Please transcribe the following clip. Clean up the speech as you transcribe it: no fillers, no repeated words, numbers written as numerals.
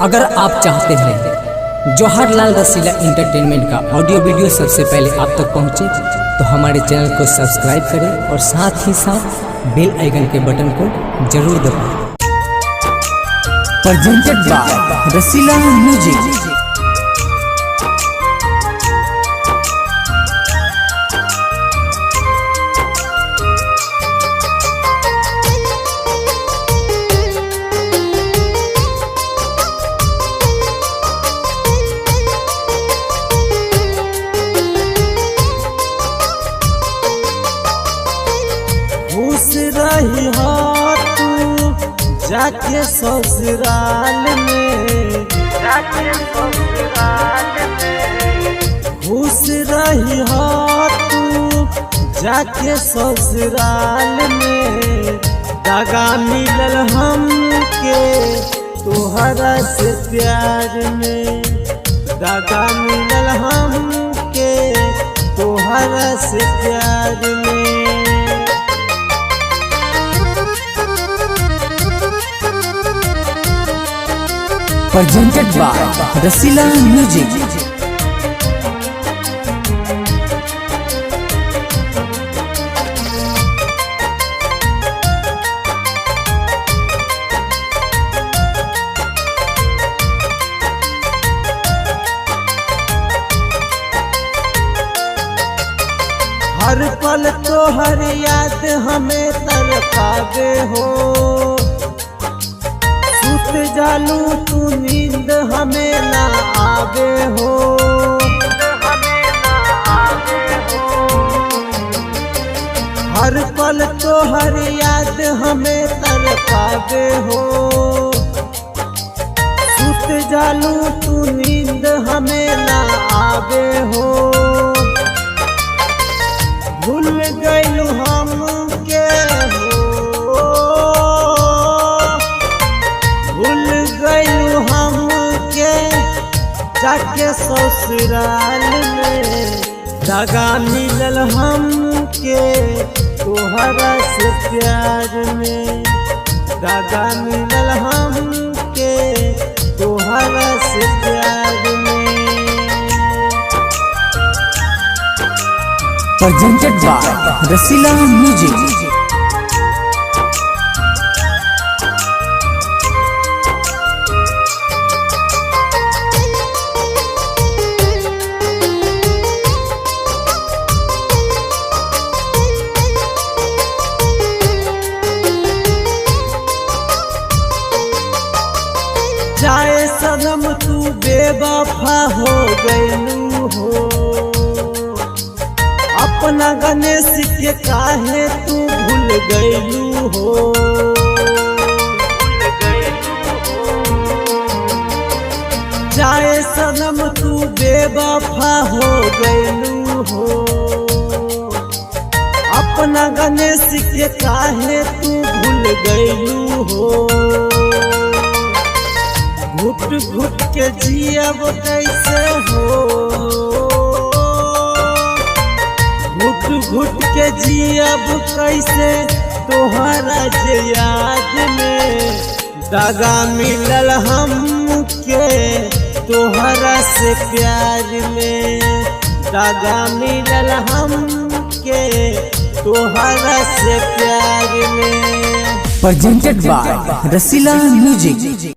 अगर आप चाहते हैं जवाहर लाल रसीला एंटरटेनमेंट का ऑडियो वीडियो सबसे पहले आप तक पहुंचे, तो हमारे चैनल को सब्सक्राइब करें और साथ ही साथ बेल आइकन के बटन को जरूर दबाएं। Presented by Rasila music. खुश रही हो तू जाके ससुराल में, खुश रही हो तू जाके ससुराल में। दगा मिलल हमके तोहरा से प्यार में, दगा मिलल हमके तोहरा से प्यार में। Presented by Rasila music. हर पल तो हर याद हमें तरपावे हो, सुत जालू तू नींद हमें ना आवे हो। हर पल तो हर याद हमें तरपावे हो, सुत जालू तू नींद हमें ना आवे हो। भूल गइलू हम के हो, भूल गइलू हम के जाके ससुराल में। दगा मिलल हम के तोहरा से प्यार में, दगा मिलल हम के तोहरा से प्यार में। Presented by Rasila music. जाए सनम तू बेवफा हो गइलू हो, अपना गणेश के काहे तू भूल गइलू हो। जाए सनम तू बेवफा हो गइलू हो, अपना गणेश के काहे तू भूल गइलू हो। घुट घुट के जियब कैसे हो, घुट घुट के जियब कैसे तोहरा जे याद में। दगा मिलल हमके तोहरा से प्यार में, दगा मिलल हमके तोहरा से प्यार में। Presented by Rasila music.